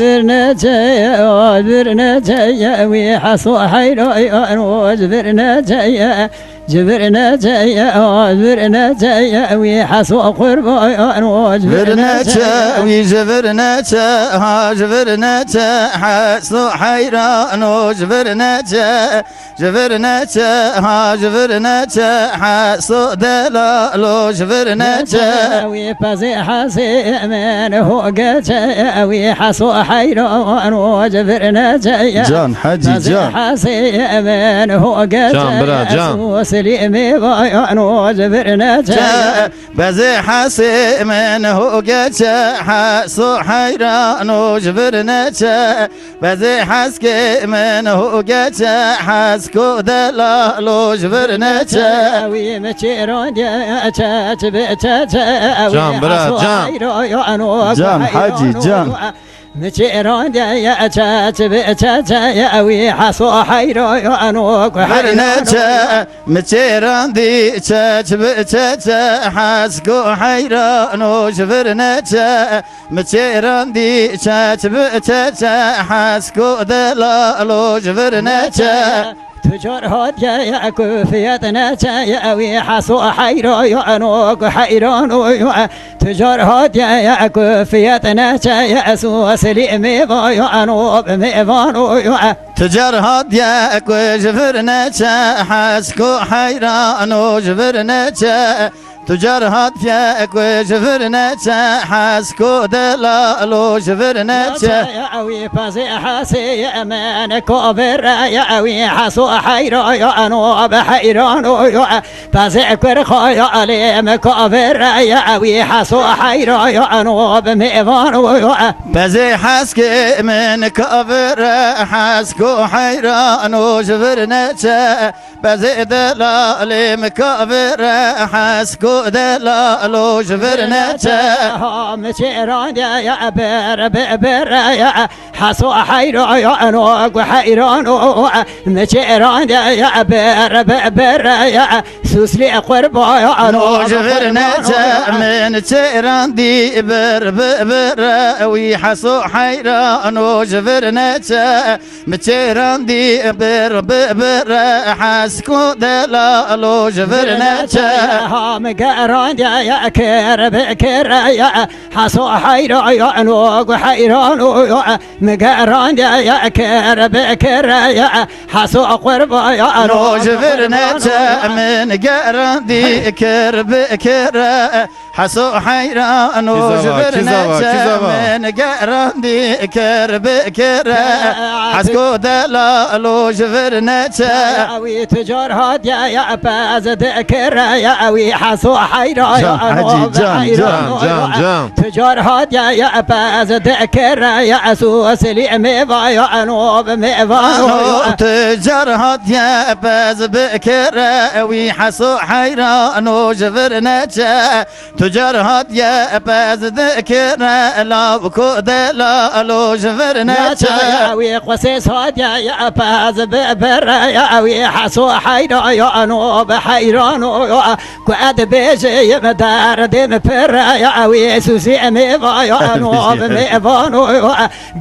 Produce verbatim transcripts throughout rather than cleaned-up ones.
Virneceye, virneceye, wî heso heyrayan o, ji virneceye, ji virneceye, ji virneceye, wî heso qurbayan o, ji Virneçe, virneceye. Wî ji virneçe, ha ji virneçe, heso heyran o, ji virneçe. Ji vir neçe, ha ji vir neçe, heso delalo ji vir neçe. Wî pezê hesê min ho geçe, wî heso heyran o ji vir neçe. Can, Hecî, Pezê can. Hesê min ho geçe, Can, bira, can. Heso Silîmê vayan o ji vir neçe. Bezê hesê min ho geçe, heso heyran o ji vir neçe. Bezê heskê min ho geçe, hesko delalo ji vir neçe. Wî mi çêrandiye çeç bi çeçe, wî Can, bira, heso can. Heyro yo ano, Can, heyro Hacî, no. Can. Mi çêrandiye çeç bi çeçe, wî heso heyro yo ano, Vir heyro no. Neçe, mi çêrandî çeç bi çeçe, hesko heyran o ji vir neçe. Mi çêrandî çeç bi çeçe, hesko delalo ji vir neçe. Tu car hatiye ku fiyet neçe, wî heso heyro yo ano ku heyran o yo. Tu car hatiye ku fiyet neçe, su Silîmê vayo ano bi mêvan o yo. Tu car hatiye ku ji vir neçe, hesko heyran o ji vir neçe. Tu car hatiye ku ji vir neçe, hesko delalo ji vir neçe. Wî pezê hesê min ko vir ya, wî heso heyro yo ano bi heyran o yo. Pezê kur xo yo alê min ko vir ya, wî heso heyro yo ano bi mêvan o yo. Pezê heskê min ko vir, hesko heyran o ji vir neçe. Bezê delalê min ka vire, hesko delalo ji vir neçe. Ha mi çêrandiye ber bi bir ya, heso heyro yo ano ku heyran o. Mi çêrandiye ber bi bir ya, Suslî qurbayan o ji vir neçe. Min çêrandî bir bi bir, wî heso heyran o ji vir neçe. Mi çêrandî bir bi bir, hesko delalo ji vir neçe. Ha mi gerandiye kir bi kir ya, heso heyrayan o ku heyran o yo. Mi gerandiye kir bi kir ya, heso qurbayan o ji vir neçe. Min gerandî kir bi kir. Heso heyran o ji vir neçe, min gerandî kir bi kir. Hesko delalo ji vir neçe. Wî tu car hatiye ya pez dikir ya, wî heso heyra ya ano. Can, can, can, can. Tu car hatiye ya pez dikir ya, su Silîmê vayo ano bi mêvan o. Tu car hatiye pez bi kir, wî heso heyran o ji vir neçe. Tu car hatiye pez dikire, law ku delalo ji vir neçe. Wî qusês hatiye pez bi bir ya, wî heso heyrayan o bi heyran o yo. Ku ez dibêjim derdê min pir ya, wî Suslîmê vayan o bi mêvan o yo.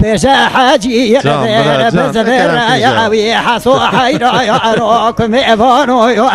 Bêje Hecî, Can, bira, can, bi zivêr ya, wî heso heyrayan o ku mêvan o yo.